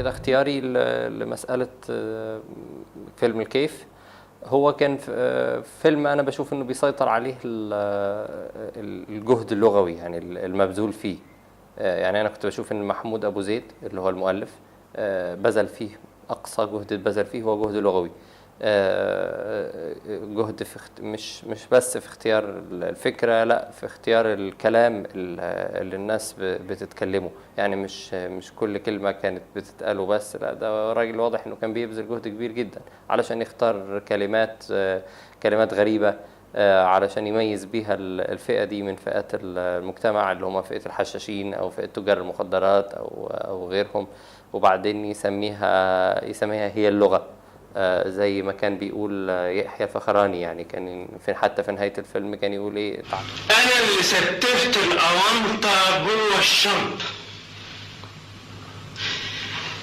كده اختياري لمسألة فيلم الكيف هو كان فيلم أنا بشوف إنه بيسيطر عليه الجهد اللغوي، يعني المبذول فيه. يعني أنا كنت بشوف إن محمود أبو زيد اللي هو المؤلف بذل فيه أقصى جهد بذل فيه هو جهد لغوي، جهد في مش بس في اختيار الفكرة، لا في اختيار الكلام اللي الناس بتتكلمه، يعني مش كل كلمة كانت بتتقاله بس، لا ده راجل واضح انه كان بيبذل جهد كبير جدا علشان يختار كلمات غريبة، علشان يميز بيها الفئة دي من فئات المجتمع اللي هم فئة الحشاشين أو فئة تجار المخدرات أو غيرهم، وبعدين يسميها هي اللغة، زي ما كان بيقول يحيى الفخراني، يعني كان حتى في نهاية الفيلم كان يقول إيه، تعال. أنا اللي ستفت الأونطة جوه الشنطة،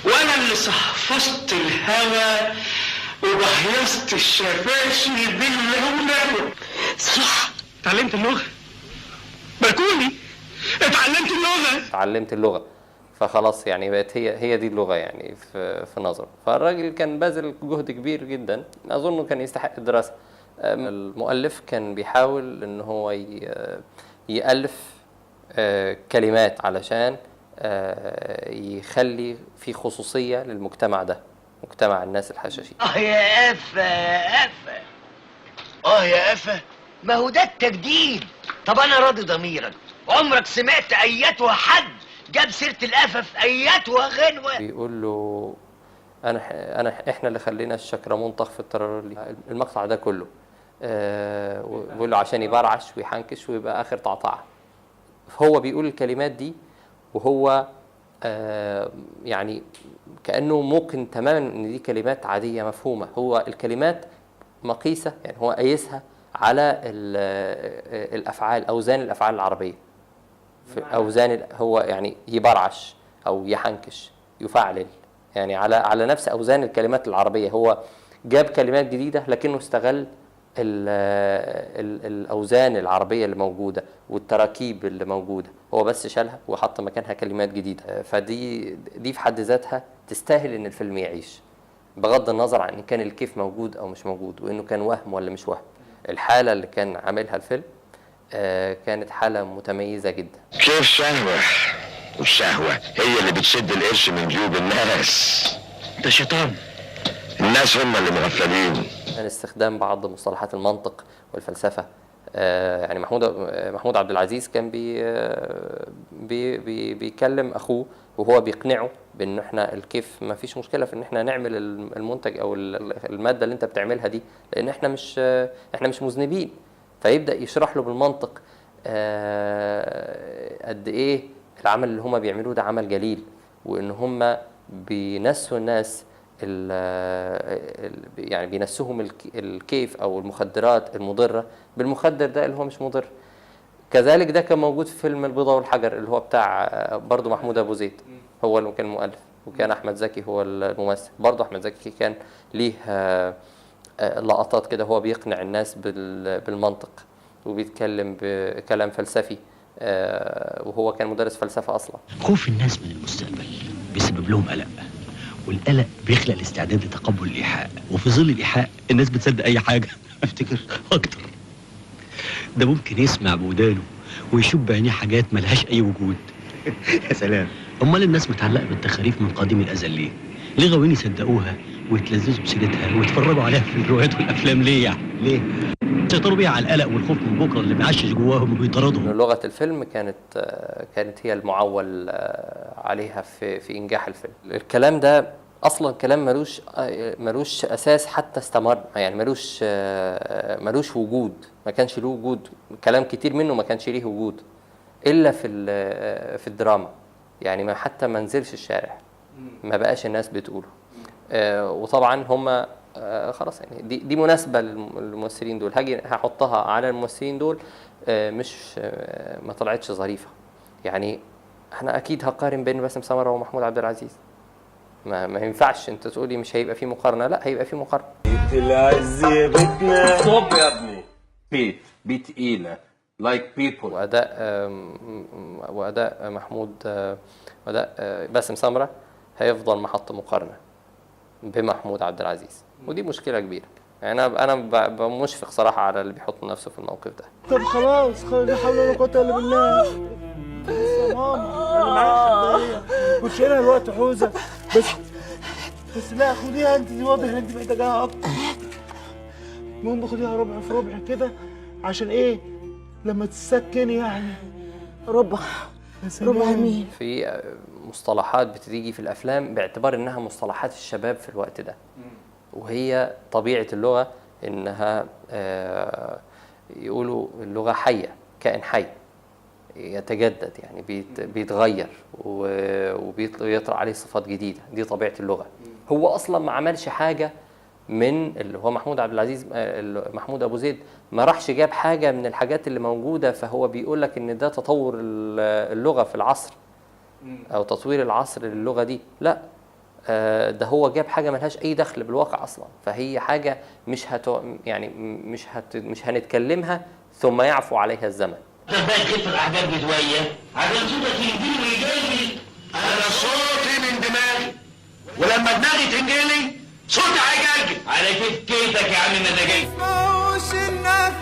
وأنا اللي صحفصت الهوا وبهيصت الشفاشي باللولو. صح، اتعلمت اللغة بكوني، اتعلمت اللغة، اتعلمت اللغة، فخلاص يعني بقت هي دي اللغة يعني في نظره. فالراجل كان باذل جهد كبير جدا، أظنه كان يستحق الدراسة. المؤلف كان بيحاول إن هو يألف كلمات علشان يخلي في خصوصية للمجتمع ده، مجتمع الناس الحشاشين. يا قفا يا قفا، يا قفا، ما هو ده التجديد. طب أنا راضي ضميرك، عمرك سمعت أيتها حد جاب سيرة القفا في أيتها غنوة؟ بيقول له إحنا اللي خلينا الشكرمون طخ في الترارلي، المقطع ده كله. بيقول له عشان يبرعش ويحنكش ويبقى آخر تعطعة. هو بيقول الكلمات دي وهو يعني كأنه موقن تماما إن دي كلمات عادية مفهومة. هو الكلمات مقيسة، يعني هو قايسها على الأفعال، أوزان الأفعال العربية. في أوزان هو يعني يبرعش أو يحنكش يفعلل، يعني على نفس أوزان الكلمات العربية. هو جاب كلمات جديدة لكنه استغل الأوزان العربية اللي موجودة والتراكيب اللي موجودة، هو بس شالها وحط مكانها كلمات جديدة. فدي في حد ذاتها تستاهل إن الفيلم يعيش، بغض النظر عن إن كان الكيف موجود أو مش موجود، وإنه كان وهم ولا مش وهم. الحالة اللي كان عاملها الفيلم كانت حالة متميزة جدا. كيف شهوة، والشهوة هي اللي بتشد القرش من جيوب الناس. ده شيطان، الناس هم اللي مغفلين. استخدام بعض مصطلحات المنطق والفلسفة، يعني محمود عبد العزيز كان بي بي بي بيكلم أخوه وهو بيقنعه بأن احنا الكيف ما فيش مشكلة في إن احنا نعمل المنتج أو المادة اللي أنت بتعملها دي، لأن احنا مش مذنبين. فيبدأ يشرح له بالمنطق قد إيه العمل اللي هما بيعملوه ده عمل جليل، وإن هما بينسوا الناس يعني بينسوهم الكيف أو المخدرات المضرة بالمخدر ده اللي هو مش مضر. كذلك ده كان موجود في فيلم البيضة والحجر اللي هو بتاع برضو محمود أبو زيد، هو اللي كان المؤلف، وكان أحمد زكي هو الممثل. برضو أحمد زكي كان ليه لقطات كده هو بيقنع الناس بالمنطق وبيتكلم بكلام فلسفي، وهو كان مدرس فلسفة أصلا. خوف الناس من المستقبل بيسبب لهم قلق، والقلق بيخلق الاستعداد لتقبل الإيحاء، وفي ظل الإيحاء الناس بتصدق أي حاجة. افتكر أكتر، ده ممكن يسمع بودانه ويشوف بعينيه حاجات ملهاش أي وجود. يا سلام. أمال الناس متعلقة بالتخاريف من قديم الأزل ليه؟ ليه غاويين يصدقوها ويتلذذوا بسيرتها ويتفرجوا عليها في الروايات والأفلام ليه يعني؟ ليه؟ سيطروا بيها على القلق والخوف من بكرة اللي بيعشش جواهم وبيطردهم. لغة الفيلم كانت هي المعول عليها في إنجاح الفيلم. الكلام ده أصلاً كلام ملوش أساس حتى استمر، يعني ملوش وجود، ما كانش له وجود، كلام كتير منه ما كانش ليه وجود إلا في الدراما، يعني ما حتى ما نزلش الشارع، ما بقاش الناس بتقوله. وطبعاً هم خلاص يعني دي مناسبة للممثلين دول، هاجي هحطها على الممثلين دول، مش ما طلعتش ظريفة. يعني احنا أكيد هقارن بين باسم سمرة ومحمود عبد العزيز، ما ينفعش انت تقولي مش هيبقى في مقارنة، لا هيبقى في مقارنة. بيت العز يا بيتنا. صب يا ابني. بيت بيت تقيلة like people. وأداء محمود، وأداء باسم سمرة هيفضل محط مقارنة بمحمود عبد العزيز، ودي مشكلة كبيرة. يعني انا مشفق صراحة على اللي بيحط نفسه في الموقف ده. طب خلاص، لا حول ولا قوة الا بالله. بس يا ماما انا معايا حبايه كنت شايلها الوقت حوزة، بس لا خديها انت، دي واضح ان انت محتاجاها اكتر. المهم خديها ربع في ربع كده، عشان ايه لما تسكني يعني. ربع ربع مين؟ في مصطلحات بتيجي في الافلام باعتبار انها مصطلحات الشباب في الوقت ده، وهي طبيعة اللغة انها يقولوا اللغة حيه، كائن حي يتجدد، يعني بيتغير وبيطرأ عليه صفات جديدة، دي طبيعة اللغة. هو اصلا ما عملش حاجة من اللي هو محمود عبد العزيز، محمود ابو زيد ما راحش جاب حاجة من الحاجات اللي موجودة، فهو بيقول لك ان ده تطور اللغة في العصر او تطوير العصر للغة دي، لا ده هو جاب حاجة ملهاش اي دخل بالواقع اصلا، فهي حاجة مش هت يعني مش هنتكلمها ثم يعفو عليها الزمن. طب بقى تخف الاحجار بشوية عشان صوتك ينجلي ويجلي. انا صوتي من دماغي، ولما دماغي تنجلي صوتي هيجلجل. على كيف كيفك يا عم مزاجي. ماهوش الناس